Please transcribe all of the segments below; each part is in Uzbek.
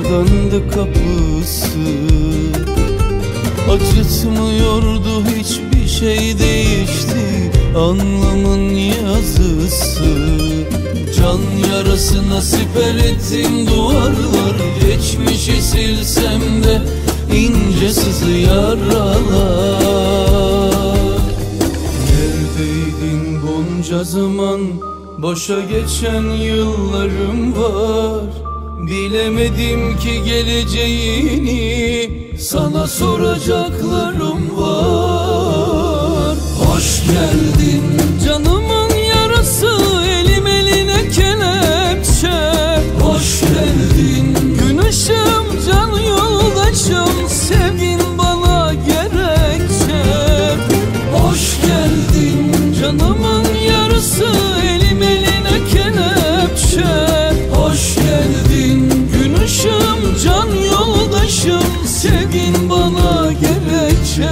taşlardandı kapısı. Acıtmıyordu hiçbir şey, değişti alnımın yazısı. Can yarasına siper ettim duvarlar, geçmişi silsem de ince sızı yaralar. Neredeydin bunca zaman, boşa geçen yıllarım var. Bilemedim ki geleceğini, sana soracaklarım var. Hoş geldin canımın yarası, elim eline kelepçe. Hoş geldin gün ışığım, can yoldaşım, sevgin bana gerekçe. Hoş geldin canımın yarısı, elim eline kelepçe. Hoş geldin gün ışığım, can yoldaşım, sevgin bana gerekçe.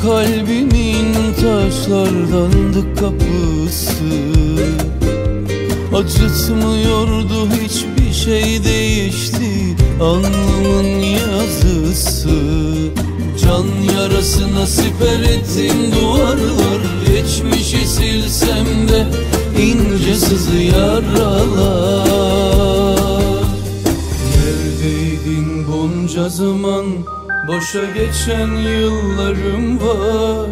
Kalbimin taşlardandı kapısı. Acıtmıyordu hiçbir şey, değişti alnımın yazısı. Can yarasına siper ettim duvarlar, geçmişi silsem de ince sızı yaralar. Neredeydin bunca zaman, boşa geçen yıllarım var.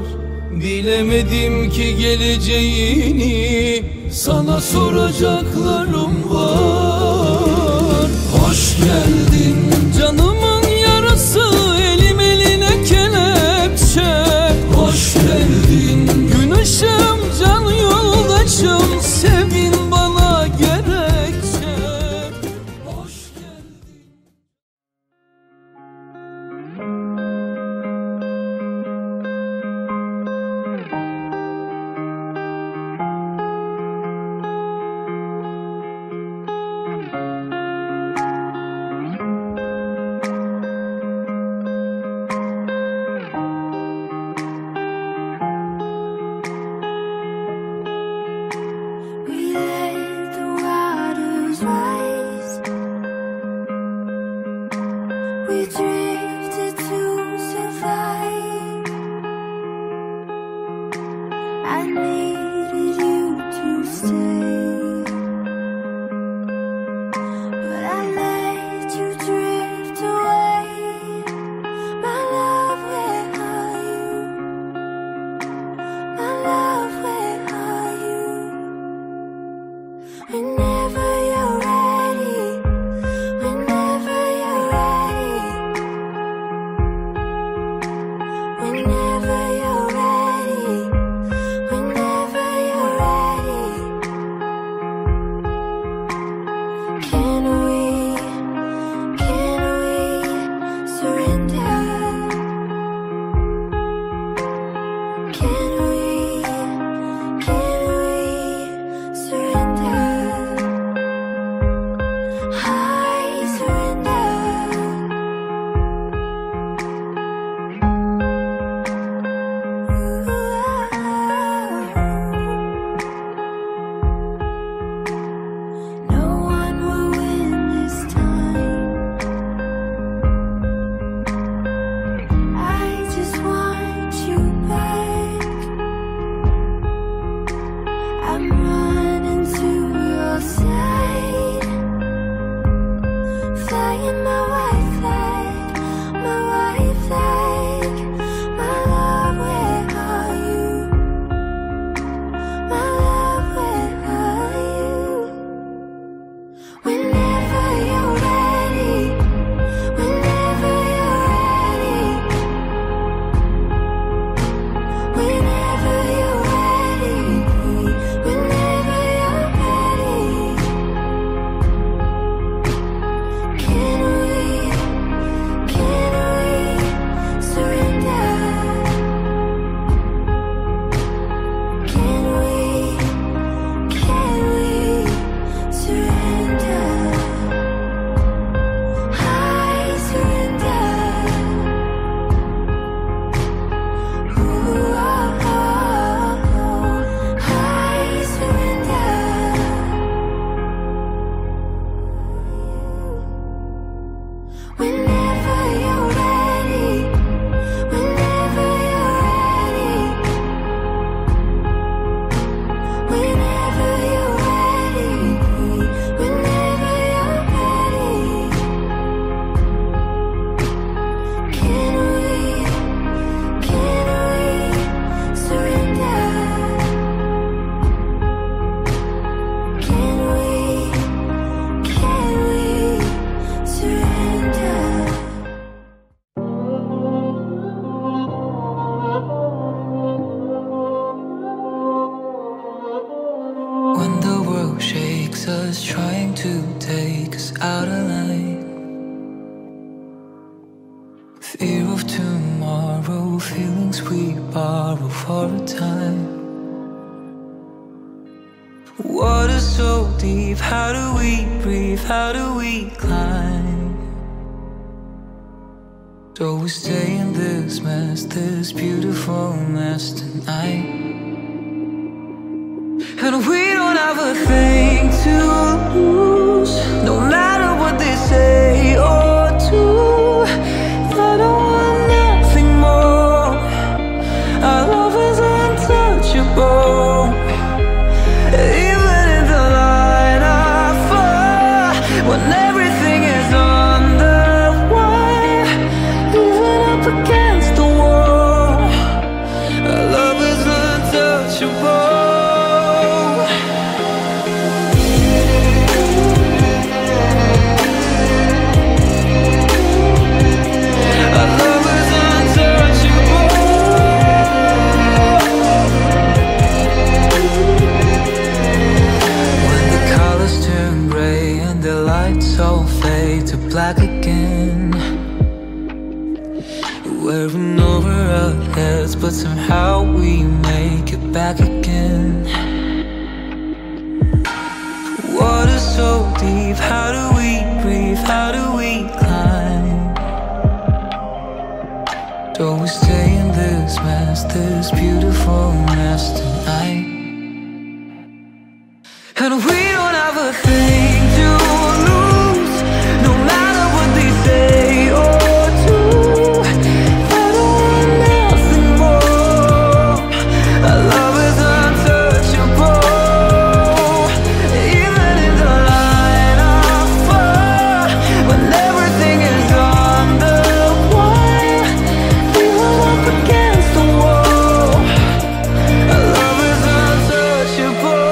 Bilemedim ki geleceğini, sana soracaklarım var. Hoş geldin canımın yarası, elim eline kelepçe. Hoş geldin gün ışığım, can yoldaşım, sevgin bana gerekçe. Hoş geldin. Whenever you're ready, whenever you're ready, Whenever you're ready, whenever you're ready, whenever you're ready, whenever you're ready. Can we surrender? Can we surrender? When the world shakes us, trying to take us out of line. Fear of tomorrow, feelings we borrow for a time. Water so deep, how do we breathe? How do we climb? Do we stay in this mess, this beautiful mess tonight? And we don't have a thing to lose, no matter what they say or do. I don't want nothing more. Our love is untouchable. Even in the line of fire, when everything is on the wire, even up against the wall, our love is untouchable. Our love is untouchable. When the colors turn gray and the lights all fade to black again, we're in over our heads, but somehow we make it back again. Water so deep, how do we breathe? How do we climb? Do we stay in this mess, this beautiful mess tonight? And we don't have a thing to lose, no matter what they say or do. I don't want nothing more. Our love is untouchable. Even in the line of fire, when everything is on the wire, even up against the wall, our love is untouchable.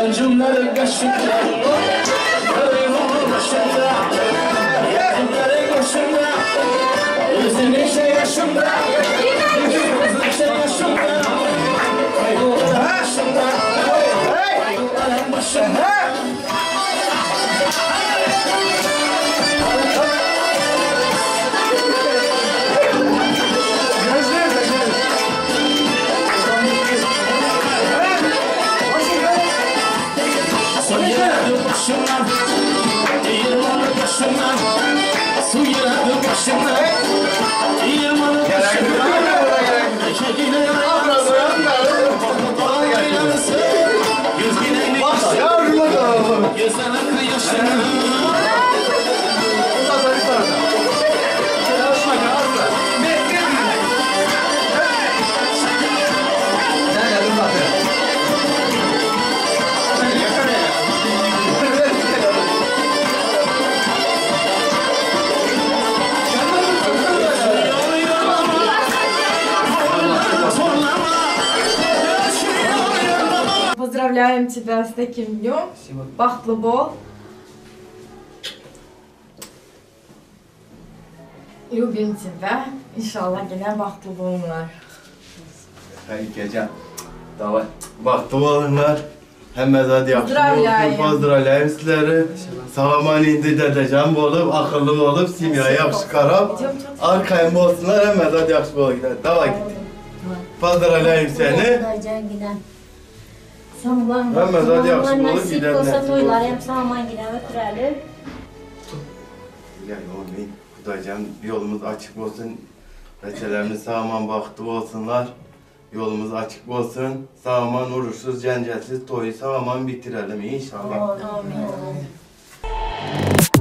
Yancımları kaşımda, başımda, yancımları kaşımda, özüm neşe yaşımda, neşe yaşımda, başımda, başımda. Su yaradı başına, yırmanı başına, Поздравляем тебя с таким днем. Бахтлы бол. Любим тебя. İnşallah gene baxtlı olunlar. Hayır gece. Давай. Baxtlı olunlar. Hemme zat yaxşı olsun. Поздравляем sizleri. Sağaman indi dedeceğim olup, akıllı olup, simya yaxşı karab. Arkayım olsunlar, hemme zat yaxşı olup gider. Давай git. Поздравляем seni. Hemen zaten yaxşı olur, gider nasip olsa. Hem sağman gider ötürelim. Yani olmayın. Xudaycan yolumuz açık olsun. Reçelerimiz sağman baxtlı olsunlar. Yolumuz açık olsun. Sağman uğursuz, cəncəlsiz toyu sağman bitirelim inşallah. Amin. Thank you.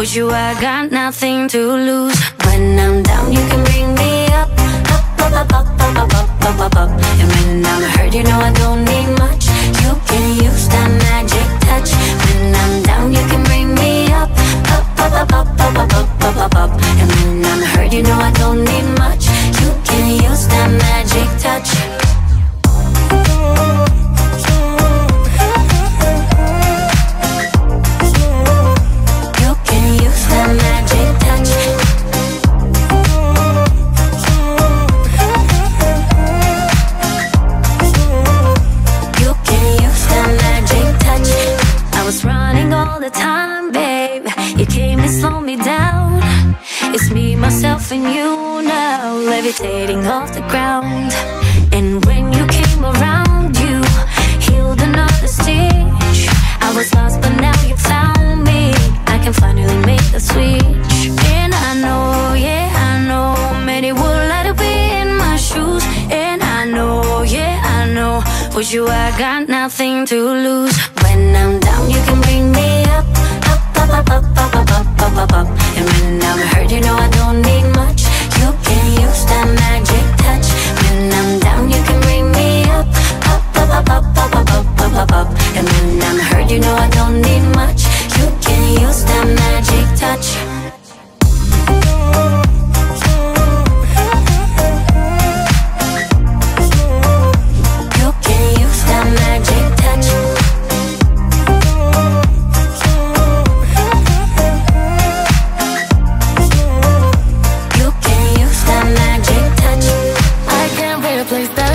With you I got nothing to lose. When I'm down, you can bring me up, up, up, up, up, up, up, up, up, up. And when I'm hurt, you know I don't need much. You can use that magic touch. When I'm down, you can bring me up, up, up, up, up, up, up, up, up, up. And when I'm hurt, you know I don't need much. You can use that magic touch. You can use that magic touch. You can use that magic touch. I was running all the time, babe. You came and slowed me down. It's me, myself, and you now, levitating off the ground. And when you came around, you healed another stitch. I was lost, but now you found me. I can finally make the switch. And I know, yeah, I know, many would like to be in my shoes. And I know, yeah, I know, with you I got nothing to lose. When I'm down, you can bring me up, up, up, up, up, up, up, up, up, up. And when I'm hurt, you know I don't need much. You can use that magic touch. When I'm down, you can bring me up, up, up, up, up, up, up, up, up, up. And when I'm hurt, you know I don't need much. You can use that magic touch. You can use that magic touch. You can use that magic touch. I can't replace that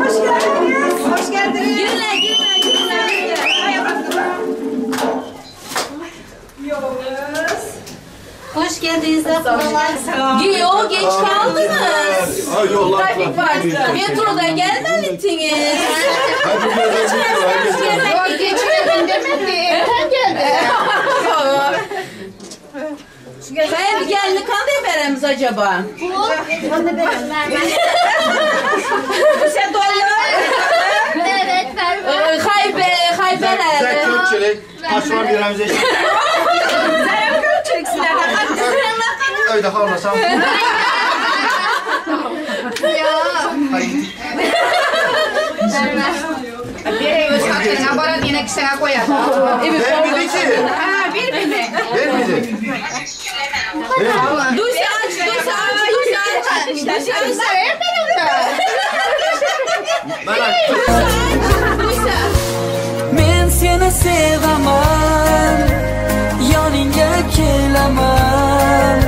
Hoş geldiniz. Hoş geldiniz. Güle güle güle. Hoş geldiniz. Yo, geç kaldınız. Trafik vardı. Metroda gelmediniz. Geçmedin demedi. Erken geldi. Hayır, geldi kan veremiz acaba? Sen doğru. Evet, ver. Haybe, haybe Sen kökçülük, aşma birimize. Sen kökçülüksün. Öyle kalmasam. Ya. Vermedi ki. Ha, vermedi. Vermedi. Duysa aç, duysa aç, duysa aç. Duysa aç. Duysa. Men seni sevaman, yoningga kelaman,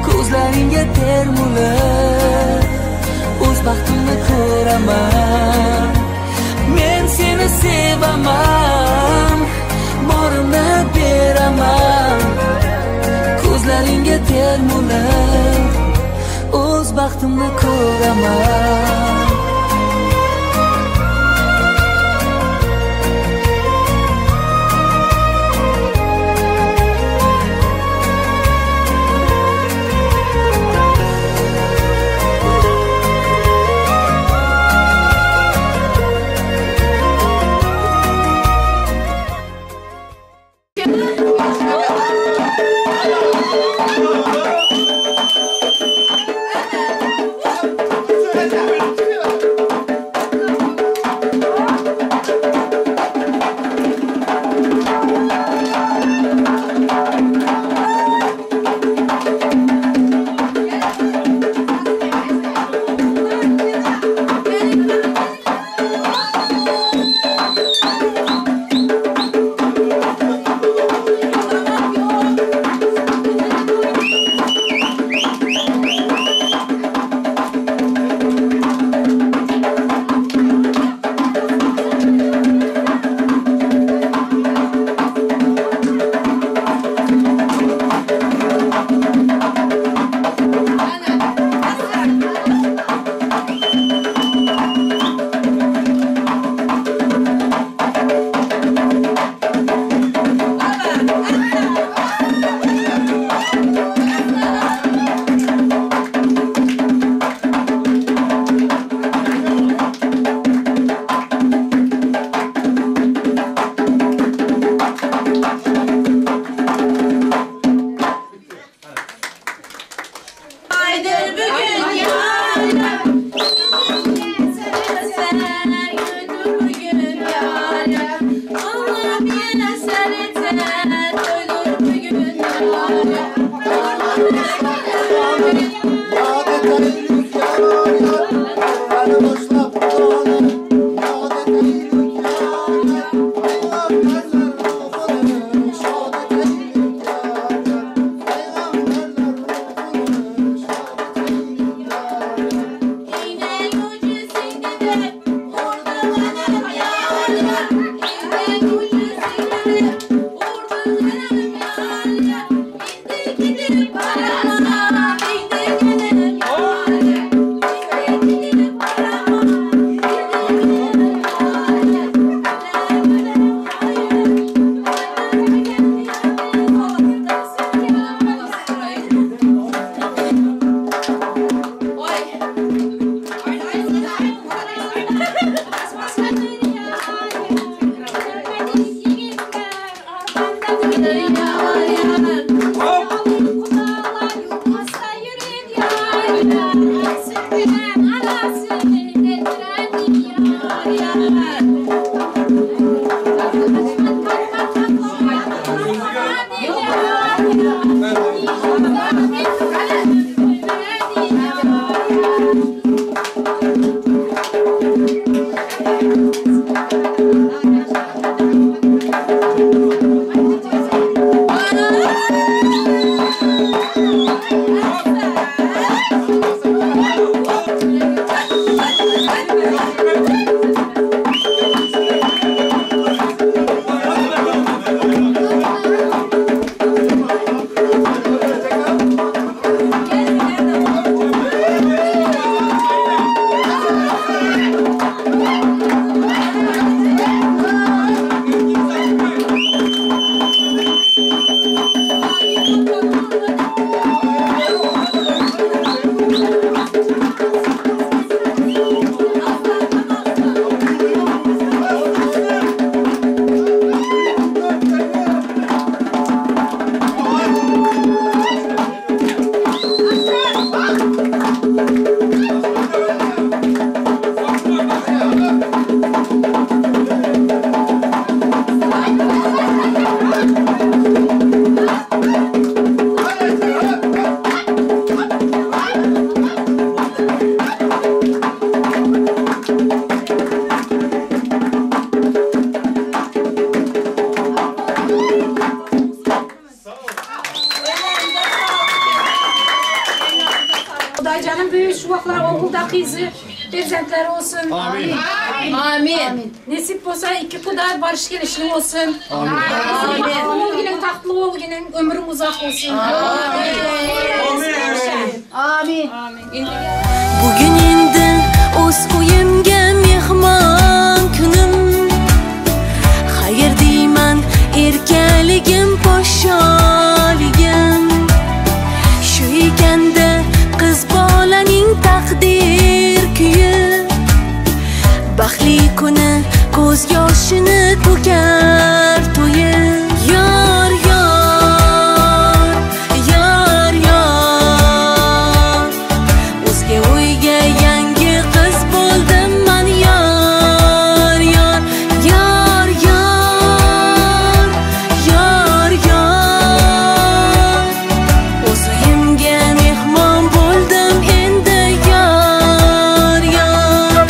ko'zlaringga termulib o'z baxtimni ko'raman. Men seni sevaman, borimni beraman, ko'zlaringga termulib o'z baxtimni ko'raman. Thank you. Daycanın büyük şuvaklar, oğul da kızı, perzentleri olsun. Amin. Amin. Amin. Nesip olsa iki kuda barış gelişli olsun. Amin. Amin. Oğul günün tahtlı oğul günün ömrün uzak olsun. Amin. Amin. Amin. Bugün indi o'z uyimga mehmon kunim. Xayr deyman erkaligim podsholigim. Shu ekanda qiz bolaning taqdir kuyi. Baxtli kuni ko'z yoshini to'kar to'yi. Yor yor yor yor o'zga uyga yangi qiz bo'ldim man yor yor yor yor yor yor o'z uyimga mehmon bo'ldim endi yor yor.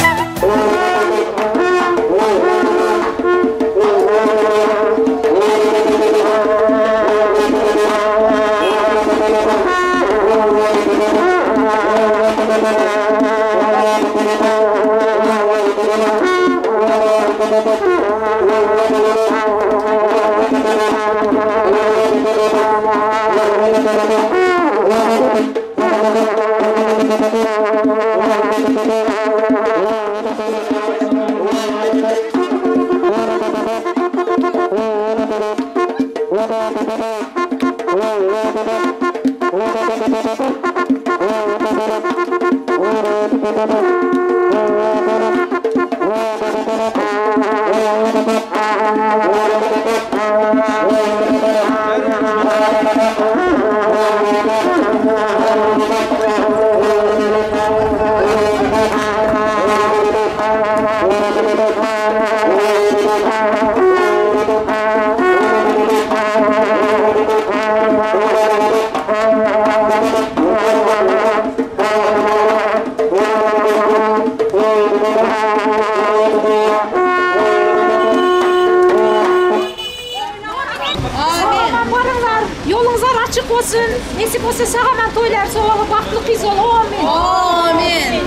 Açık olsun. Nesip olsa sağaman toylar soğalı bahtlı kız ol. Amin. Amin.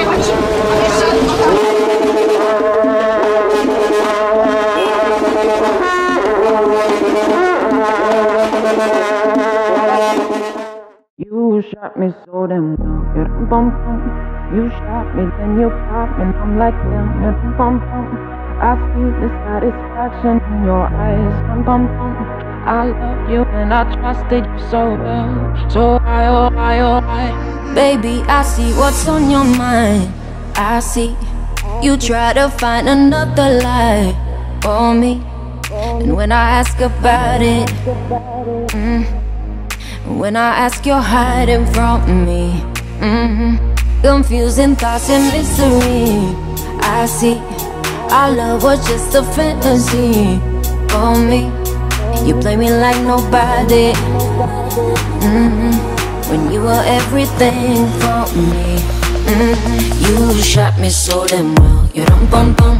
Açık. You shot me so damn well, you bum bum. You shot me, then you got me, and I'm like damn, you bum bum. I see the satisfaction in your eyes, bum bum bum. I love you and I trusted you so well, so I, oh I, oh I. Baby, I see what's on your mind. I see you try to find another lie for me, and when I ask about it, when I ask, you're hiding from me. Confusing thoughts and mystery. I see our love was just a fantasy for me. You play me like nobody. When you were everything for me. You shot me so damn well, you dum bum bum.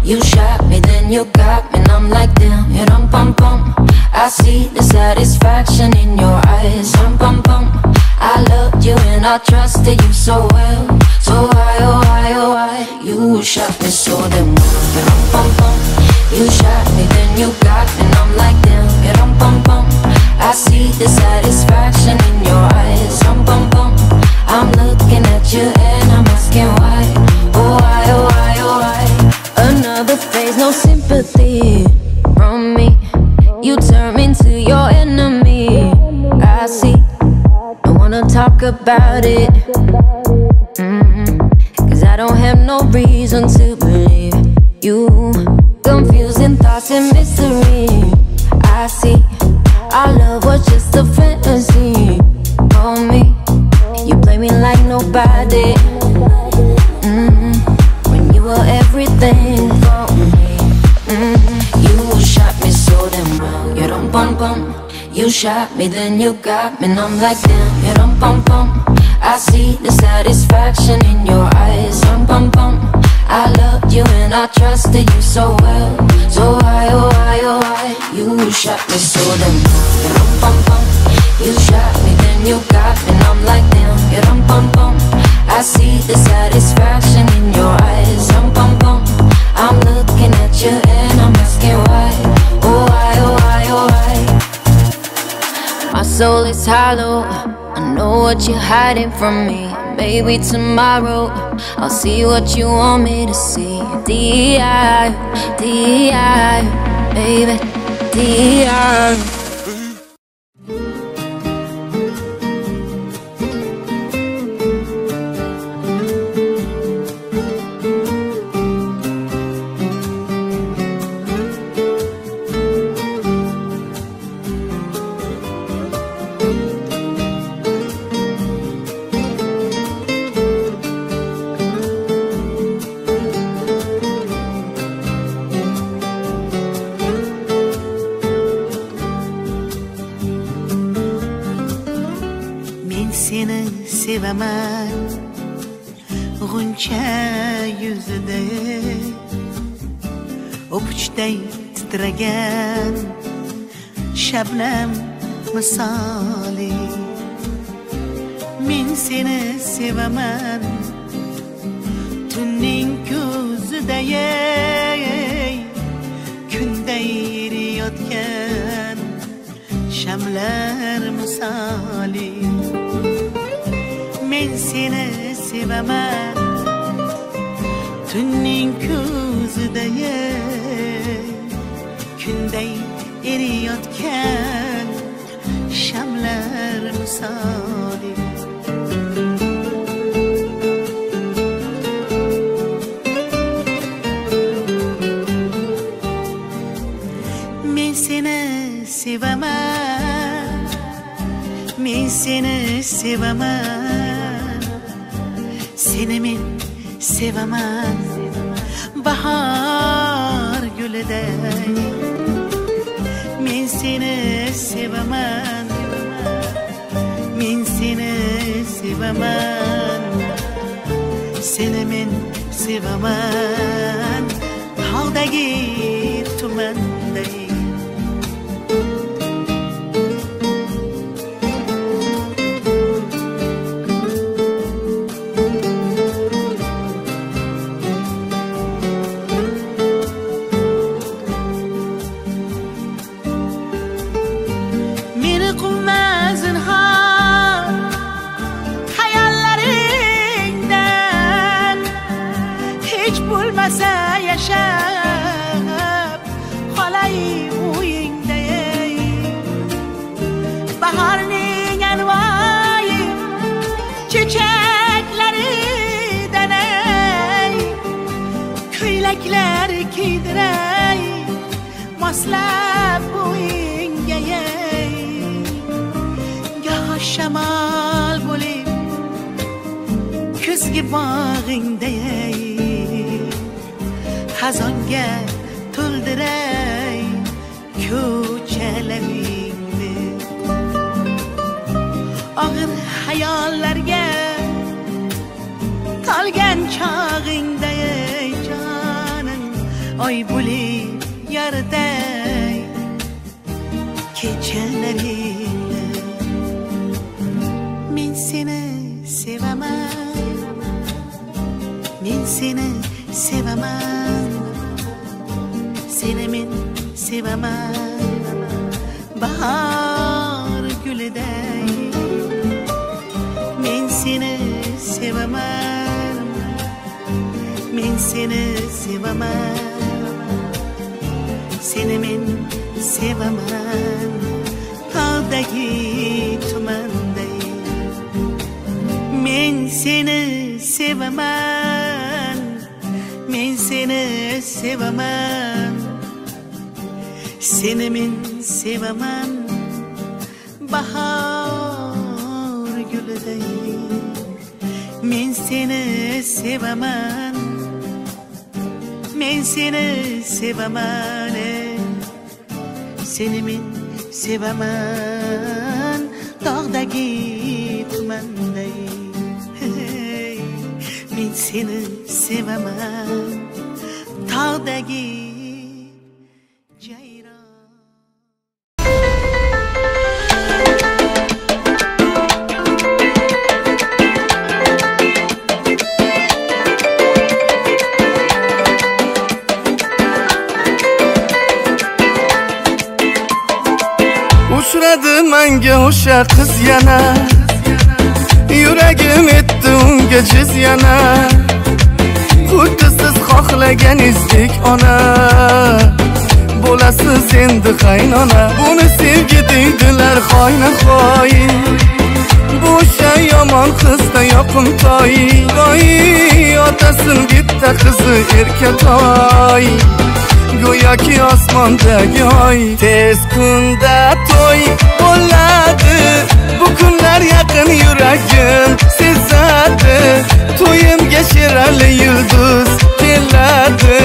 You shot me, then you got me, and I'm like damn, you dum bum bum. I see the satisfaction in your eyes, bum bum bum. I loved you and I trusted you so well, so why, oh why, oh why? You shot me so damn well, you dum bum bum. You shot me, then you got me, and I'm like damn, you dum bum bum. I see the satisfaction in your eyes, bum bum bum. I'm looking at you and I'm asking why, oh why, oh why, oh why? Another phase, no sympathy from me. You turn me into your enemy. I see, don't wanna talk about it, cause I don't have no reason to believe you. Confusing thoughts and mystery. I see, our love was just a fantasy for me. You play me like nobody. When you were everything for me. You shot me so damn well, you dum bum bum. You shot me, then you got me, and I'm like damn, you dum bum bum. I see the satisfaction in your eyes, bum bum bum. I loved you and I trusted you so well, so why, oh why, oh why? You shot me so damn well, you dum bum bum. You shot me, then you got me, and I'm like damn, you dum bum bum. I see the satisfaction in your eyes, bum bum bum. I'm looking at you and I'm asking why, oh why, oh why, oh why? My soul is hollow, I know what you're hiding from me. Maybe tomorrow I'll see what you want me to see. D.I., D.I., baby, D.I. Sevaman g'uncha yuzida o'pichday titragan shabnam misoli. Men seni sevaman tunning ko'zida kunday eriyotgan shamlar misoli. Men seni sevaman tunning ko'zida kunday eriyotgan shamlar misoli. Men seni sevaman, men seni sevaman, seni men sevaman bahor guliday. Men seni sevaman, men seni sevaman, seni men sevaman tog'dagi tumanday. Ko'ylaklar kiydiray, moslab bo'yingga, goh shamol bo'lib kuzgi bog'ingda, xazonga to'ldiray ko'chalaringni. Og'ir xayollarga tolgan chog'ingda, jonim, oy bo'lib yoriday kechalaringni. Men seni sevaman, men seni sevaman, seni men sevaman bahor guliday. Men seni sevaman, men seni sevaman, seni men sevaman tog'dagi tumanday. Men seni sevaman, men seni sevaman, seni men sevaman bahor guliday. Men seni sevaman, men seni sevaman, seni men sevaman tog'dagi tumanday. Men seni sevaman tog'dagi jayron. Uchradi menga o'sha qiz yana, yuragim etdi unga jiz yana. Xuddi siz xohlaganingizdek ona, bo'lasiz endi qaynona. Buni sevgi deydilar hoyna-hoy, bu o'sha yomon qizda yoqimtoy. Voy otasin bitta qizi erkatoy, go'yoki osmondagi oy. Tez kunda to'y bo'ladi, bu kunlar yaqin yuragim sezadi. To'yimga Sherali yulduz keladi,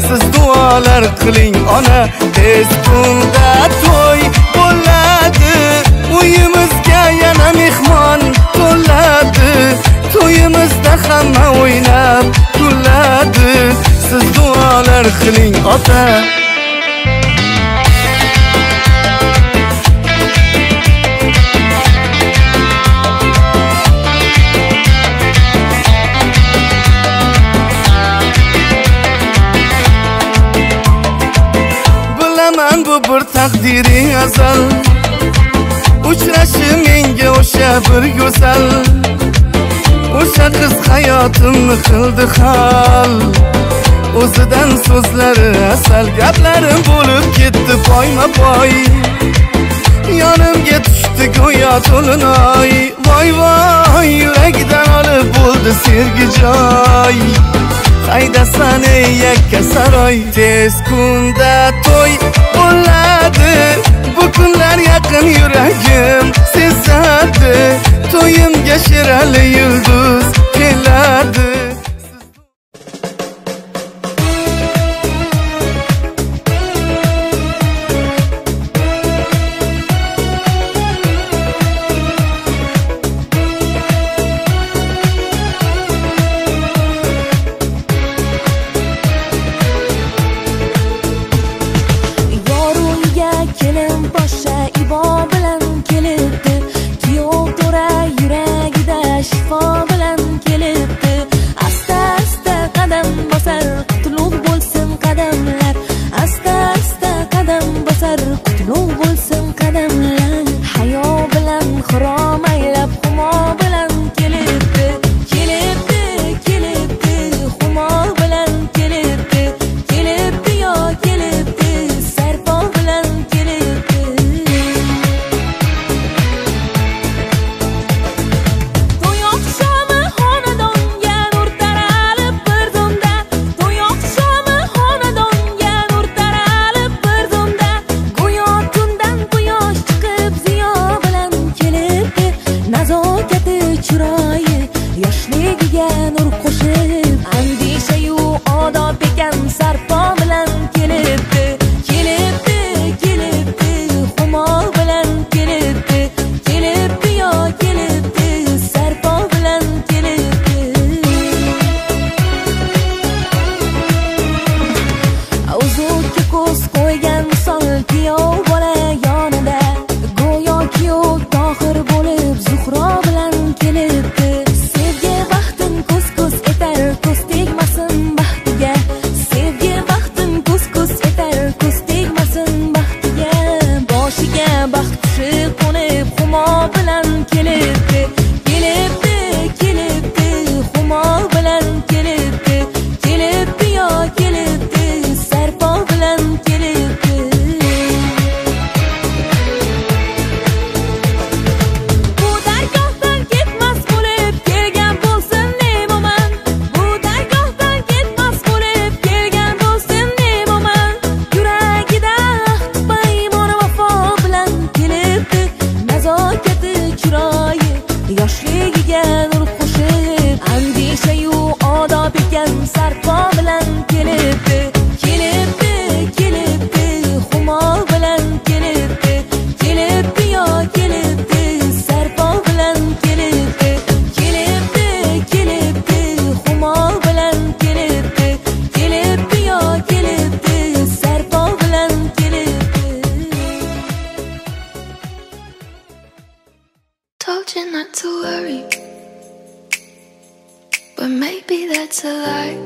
siz duolar qiling ona. Tez kunda to'y bo'ladi, uyimizga yana mehmon to'ladi. To'yimizda hamma o'ynab kuladi, siz duolar qiling ota. Bilaman bu bir taqdiri azal, uchrashi menga o'sha bir go'zal. O'sha qiz hayotimni qildi hal, o'zidan so'zlari asal. Gaplarim bo'lib ketdi poyma-poy, yonimga tushdi go'yo to'lin oy. Voy voy yurakdan olib bo'ldi sevgi joy, haydasan ey yakka saroy. Tez kunda to'y bo'ladi, bu kunlar yaqin yuragim sezadi. To'yimga Sherali yulduz keladi. Kelin boshqa ibo bilan kelib bilan kelibdi, kelibdi, kelibdi, xumo bilan kelibdi, kelibdi yo kelibdi, sarpo bilan kelibdi. Bu dargohdan ketmas bo'lib kelgan bo'lsin neyman, bu dargohdan ketmas bo'lib kelgan bo'lsin neyman. Yuragida ahd paymon vafo bilan kelibdi, nazokati chiroyi yoshligiga nur qo'shib, andishayu odob ekan sarpo bilan kelibdi, kelibdi, kelibdi, xumo bilan kelibdi, kelibdi yo kelibdi, sarpo bilan kelibdi, kelibdi, kelibdi, xumo bilan kelibdi, kelibdi yo kelibdi, sarpo bilan kelibdi. Told you not to worry, but maybe that's a lie.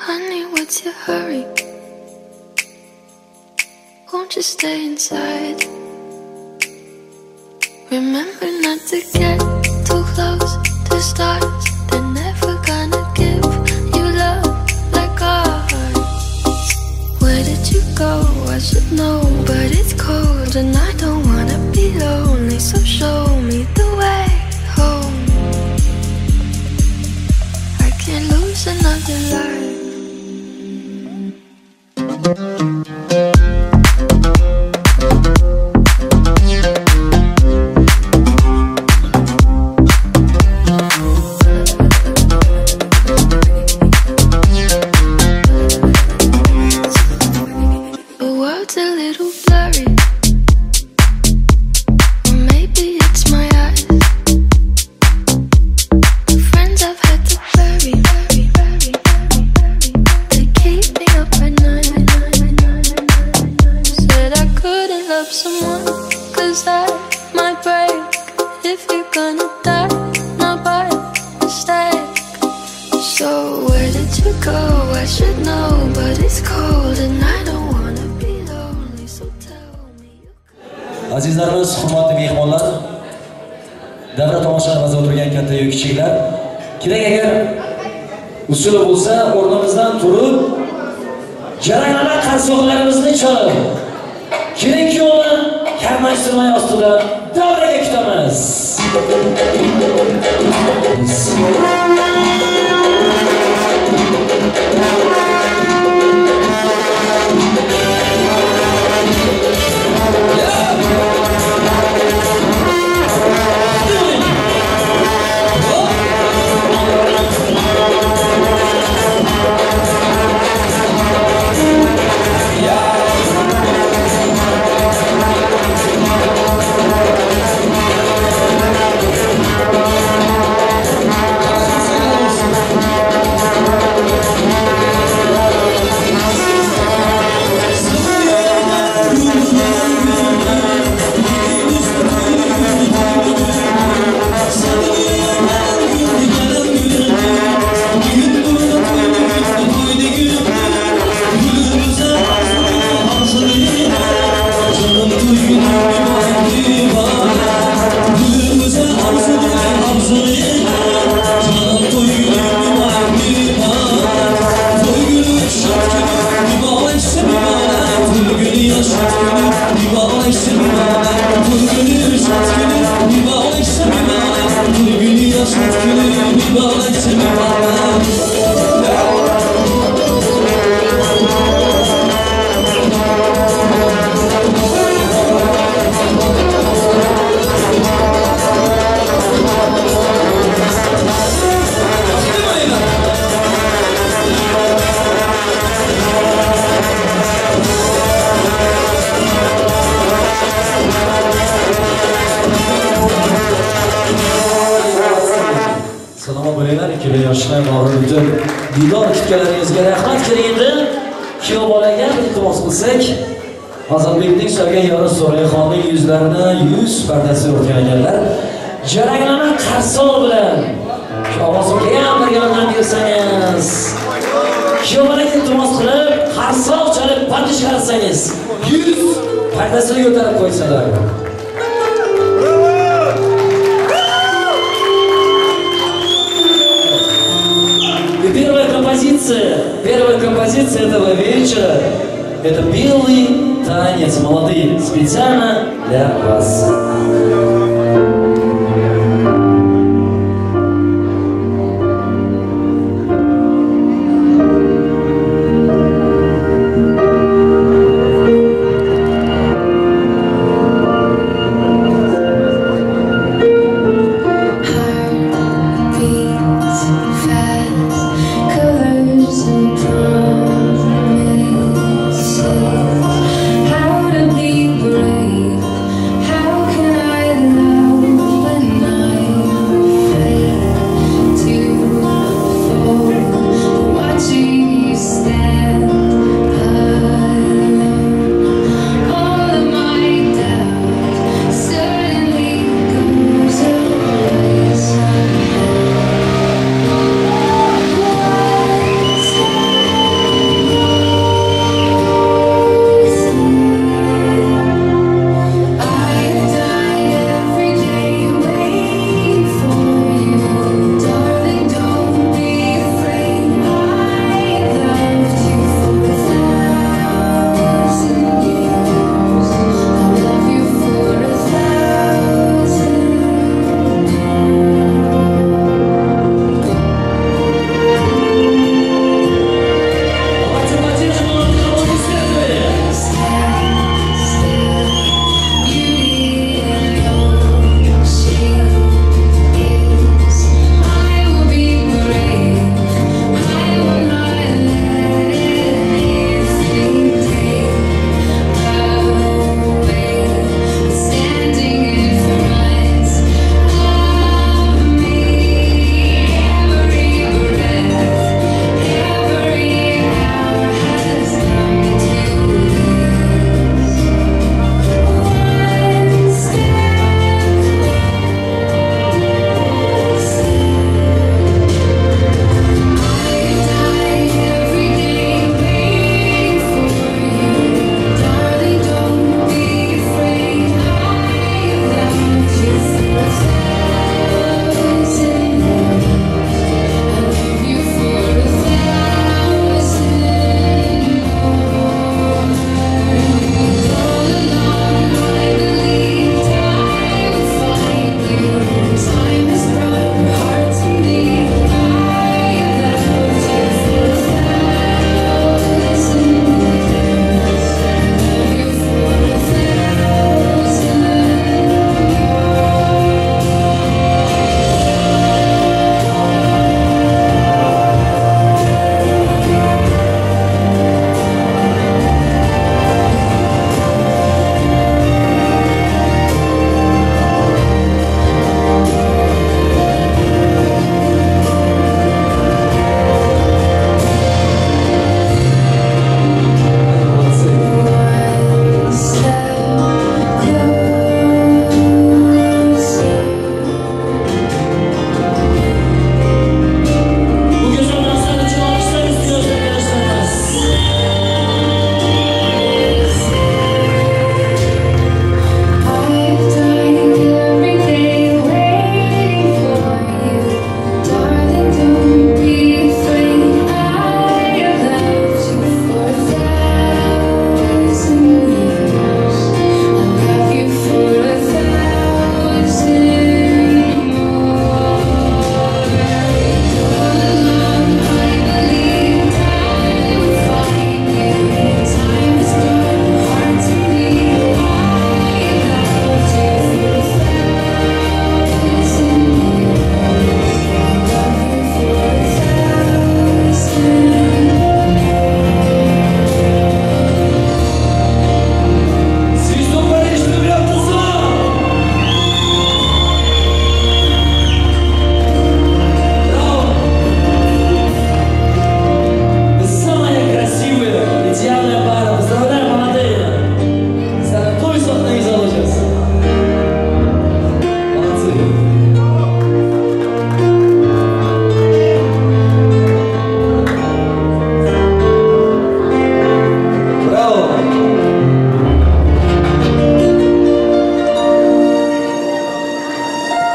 Honey, what's your hurry? Won't you stay inside? Remember not to get too close to stars. They're never gonna give you love like ours. Where did you go? I should know, but it's cold and I don't wanna be lonely. So show me the way home. I can't lose another life. The world's a little blurry, or maybe it's my eyes. The friends I've had to bury, they keep me up at night. Said I couldn't love someone, 'cause I might break. If you're gonna die, not by mistake. So where did you go? I should know, but it's cold and I don't wanna be lonely. So tell me. Azizlarimiz, hurmatli mehmonlar, davra tomoshalarimizda o'tirgan katta-yu kichiklar, kerak agar usuli bo'lsa, o'rnimizdan turib, jaranglama qarsoqlarimizni chalib, kelin kuyovni karnay surmay ostida davraga kutamiz. Salomat bo'linglar, ikkala yoshlar bag'rini diydor kutganlaringizga rahmat. Keling endi kuyov bolaga iltimos qilsak, Azalbekning sevgan yori So'rayxonning yuzlarini yuz pardasi o'rgan ekanlar. Jaranglama qarsoq bilan shu ovozimga ham bir yordam bersangiz, kuyov bolaga iltimos qilib, qarsoq chalib parda chiqarsangiz, yuz pardasini ko'tarib qo'ysalar. Традиция этого вечера – это белый танец, молодые, специально для вас. How to be brave? How can I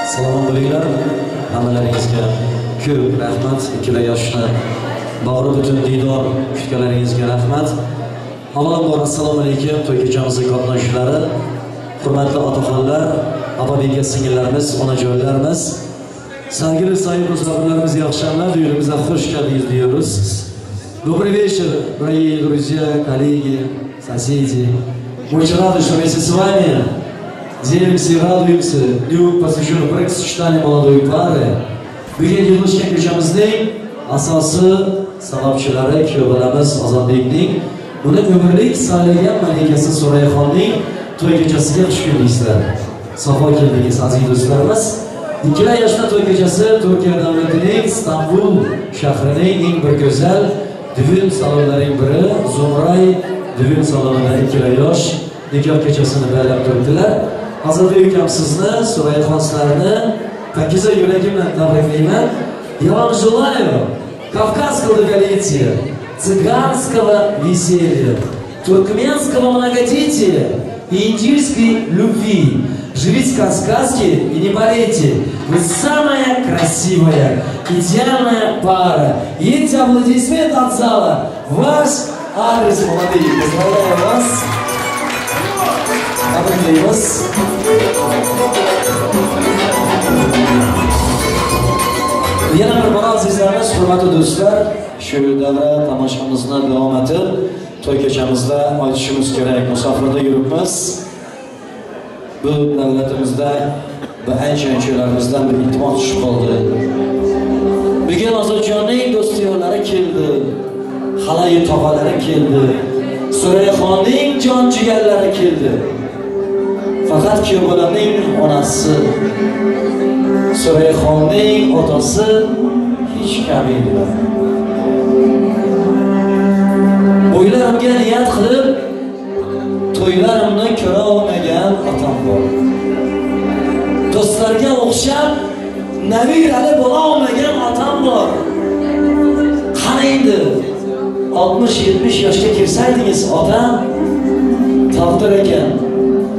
Salomat bo'linglar. Hammalaringizga ko'p rahmat. Ikkala yoshni Bag'ri butun diydor kutganlaringizga rahmat. Avvalambor assalomu alaykum to'y kechamizga qatnashuvchilari, hurmatli otaxonlar, opa-beka singillarimiz, onajonlarimiz, sevgili sayın misafirlerimiz, iyi akşamlar, düğünümüze hoş geldiniz diyoruz. Добрый вечер, дорогие друзья, коллеги, соседи. Мы очень рады, что вместе с вами делимся и радуемся дню, посвященному бракосочетанию молодой пары. Bugun yig'ilishgan kechamizning asosiy sababchilari kuyovlarimiz Ozodbekning buni umrlik saylagan malikasi Surayxonning to'y kechasiga xush keldingizlar. Safo keldingiz aziz do'stlarimiz. Ikkala yoshlar to'y kechasi Turkiya davlatining Istanbul shahrining eng bir go'zal düğün salonlarining biri Zumray düğün salonida ikkala yosh nikoh kechasini baylab turibdilar. Ozodbek ukam sizni, Surayxon sizlarni pakiza yuragim bilan tabriklayman. Я вам желаю кавказского долголетия, цыганского веселья, туркменского многодетия и индийской любви. Живите как в сказке и не болейте. Вы самая красивая, идеальная пара. И эти аплодисменты от зала. Ваш адрес, молодые. Поздравляю вас. Tabriklaymiz. Yana bir bor azizlarimiz, hurmatli do'stlar, shu davra tomoshamizni davom etib, to'y kechamizda aytishimiz kerak, musofirda yuribmiz. Bu davlatimizda va ancha-anchalarimizdan bir iltimos tushib qoldi. Bugun Ozodjonning do'st-yorlari keldi, halayi tog'alari keldi, Surayxonning jon jigarlari keldi. Faqat kuyov bolamning onasi, Surayxonning otasi hech kelmaydilar. O'ylarimga niyat qilib, to'ylarimni ko'ra olmagan otam bor. Do'stlarga o'xshab nabirali bo'la olmagan otam bor. Qani endi 60-70 yoshga kelsaydingiz otam, taqdir ekan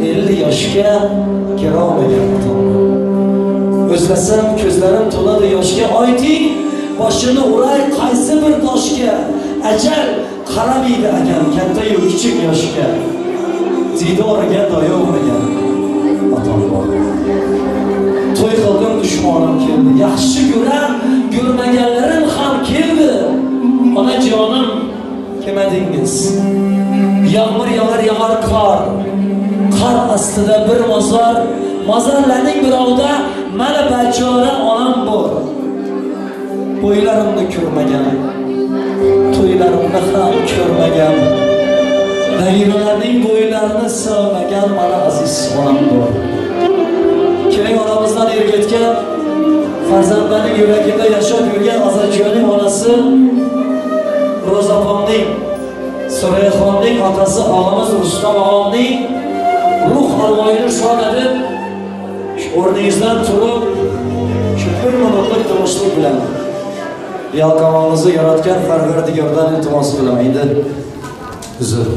50 yoshga kira olmagan otam bor. O'zlasam ko'zlarim to'ladi yoshga, oyting boshini uray qaysi bir toshga, ajal qaramaydi akan katta-yu kichik yoshga. Diydoriga doyolmagan otam bor. To'y qildim, dushmanim keldi. Yaxshi ko'rar, ko'rmaganlarim ham keldi. Onajonim, kelmadingiz. Yomg'ir yog'ar, yog'ar qor. Qor ostida bir mozor, mozorlarning birovida mana bachora onam bor. Bo'ylarimni ko'rmagan, to'ylarimni ham ko'rmagan, nabiralarning bo'ylarini sevmagan mana aziz onam bor. Keling oramizdan er ketgan, farzandlarning yuragida yashab yurgan Ozodjonning onasi Ro'zapomning, Surayxonning otasi og'amiz Rustam og'amning ruh arvohini shod etib, o'rningizdan turib, shu bir minutlik tinchlik bilan yalqovimizni yaratgan Parvardigordan iltimos qilaman. Endi uzr.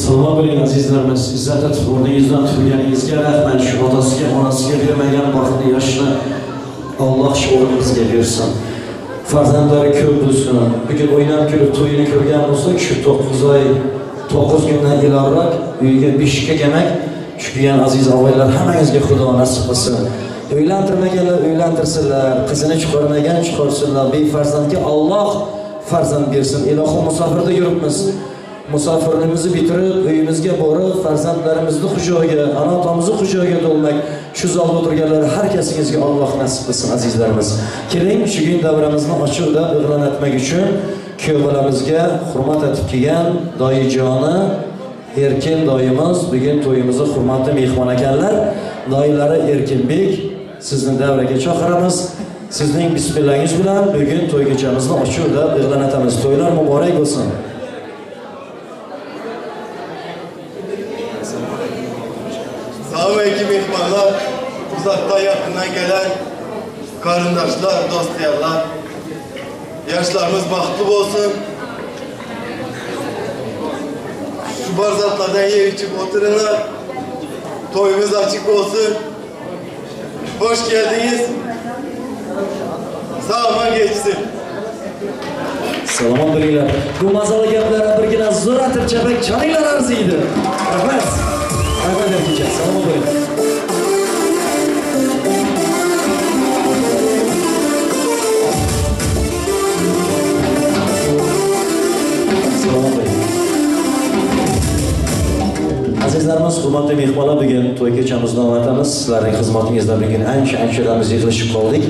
Salomat bo'ling azizlarimiz. Izzat etib o'rningizdan turganingizga rahmat. Shu otasiga, onasiga bermagan baxtli yoshni Alloh shu o'rnimizga bersin. Farzandlari ko'p bo'lsin. Bugun o'ynab kulib to'yini ko'rgan bo'lsak, shu 9 oy 9 kundan ilorak uyiga beshikka kelmak, shu kelgan aziz og'aylar hammangizga Xudo nasib qilsin. Uylantirmaganlar uylantirsinlar, qizini chiqarmagan chiqarsinlar. Befarzandga Alloh farzand bersin. Ilohim musofirda yuribmiz. Musofirligimizni bitirib, uyimizga borib, farzandlarimizni qujog'iga, ana otamizni qujog'iga to'lmak, shu zalda o'tirganlar har kasingizga Alloh nasib qilsin azizlarimiz. Keling, shu kun davramizni ochiqda e'lon etmak uchun kuyov bolamizga hurmat etib kelgan doyijoni Erkin doyimiz bugun to'yimizni hurmatli mehmon ekanlar. Doyilari Erkinbek, sizni davraga chaqiramiz. Sizning bismillangiz bilan bugun to'y kechamizni ochiqda e'lon etamiz. To'ylar muborak bo'lsin. Selamünaleyküm mehmanlar, uzaktan yakından gelen Qarindoshlar, do'stlar, yoshlarimiz baxtli bo'lsin. Şu barzatlardan yeyip içip oturunlar. Toyumuz açık olsun. Hoş geldiniz. Sağ geçsin. Salomat bo'linglar. Bu mazali gaplarga birgina zo'r atib chapak chalinglar arziydi. Rahmat. Rahmat erkincha. Salomat bo'ling. Salomat bo'ling. Azizlarimiz, hurmatli mehmonlar, bugun to'y kechamizni davom etamiz. Sizlarning xizmatingizda bugun ancha-anchalarimiz yig'ilishib qoldik.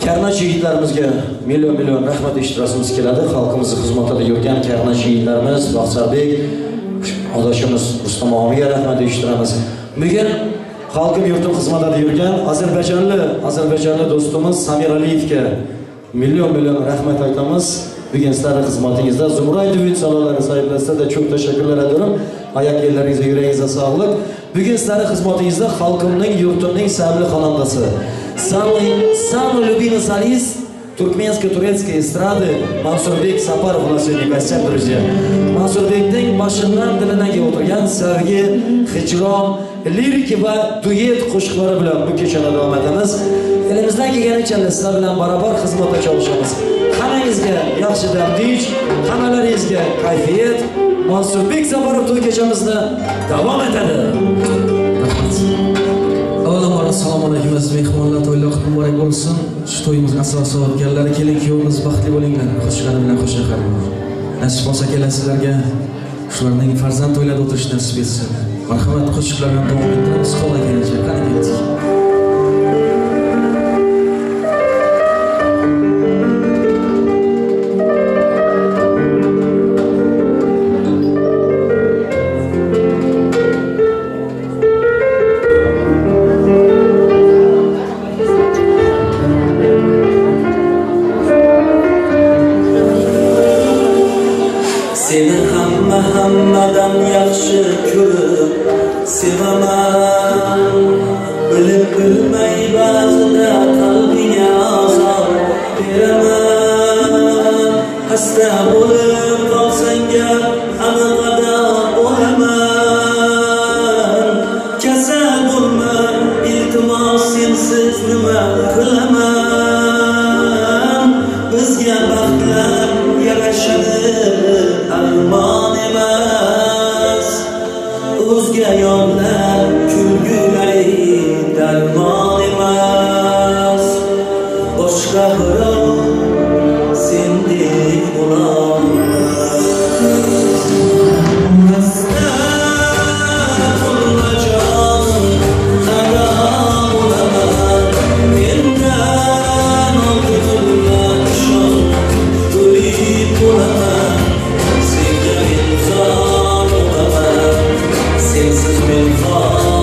Karnachi yigitlarimizga million-million rahmat eshittirasimiz keladi. Xalqimizni xizmatida yurgan karnachi yigitlarimiz, Baxsarbek, adashimiz Rustam og'amga rahmat eshittiramiz. Bugun xalqim yurtim xizmatida yurgan Ozarbayjonli do'stimiz Samir Aliyevga million-million rahmat aytamiz. Bugun sizlarning xizmatingizda Zumray düğün salonlari sahiblarida çok teşekkürler ediyorum. Ayak elleringizga, yuragingizga sog'lik. Bugun sizlarning xizmatingizda xalqimning, yurtimning sevimli xonandasi, самый любимый солист туркменско-турецкой эстрады Mansurbek Saparov у нас сегодня в гостях, друзья. Mansurbekning boshidan dilidan kelib o'tirgan sevgi, hijron, lirika va duet qo'shiqlari bilan bu kechani davom etamiz. Elimizdan kelganicha sizlar bilan barobar xizmatda chalishamiz. Hammangizga yaxshi dam tinch, hammalaringizga kayfiyat. Mansurbek Saparov to'y kechamizni davom etadi. Rahmat. Avvalambor assalomu alaykum aziz mehmonlar, to'ylar muborak bo'lsin. Shu to'yimizning asosiy sababgarlari kelin kuyovimiz baxtli bo'linglar, qo'shiqlari bilan qo'shiqlar. Nasib bo'lsa kelasizlarga shularning farzand to'ylarida o'tirish nasib etsin. Marhamat, qo'shiqlar bilan davom ettiramiz. Qo'ldan kelgancha qani ketdik. Seni hammadan yaxshi ko'rib sevaman. Bilib bilmay ba'zida qalbingga azor beraman. Xasta bo'lib qolsang aniqada bo'laman. Kasal bo'lma, iltimos sensiz nima qilaman? Bizga baxtlar yarashadi armon emas. O'zga yonlar kulgulari darmon emas. Boshqa birov sendek bo'lolmas. Xasta bo'lma jonim, xarob bo'laman. Mendan oldin ishon, o'lib bo'laman. Senga men zor bo'laman, sensiz men xor.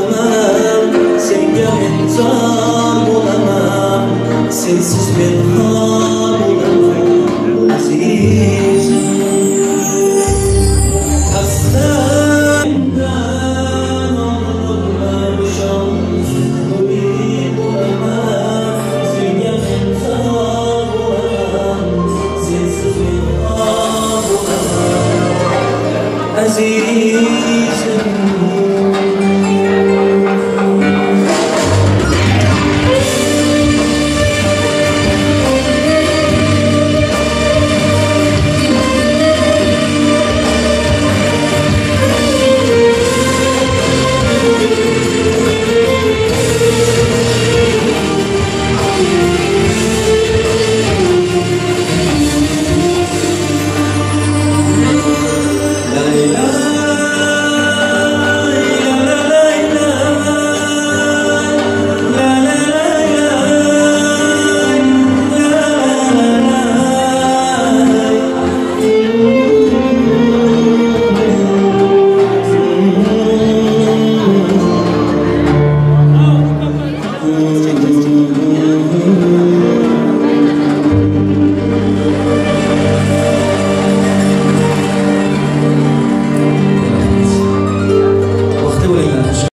Bo'laman, senga men zor bo'laman, sensiz men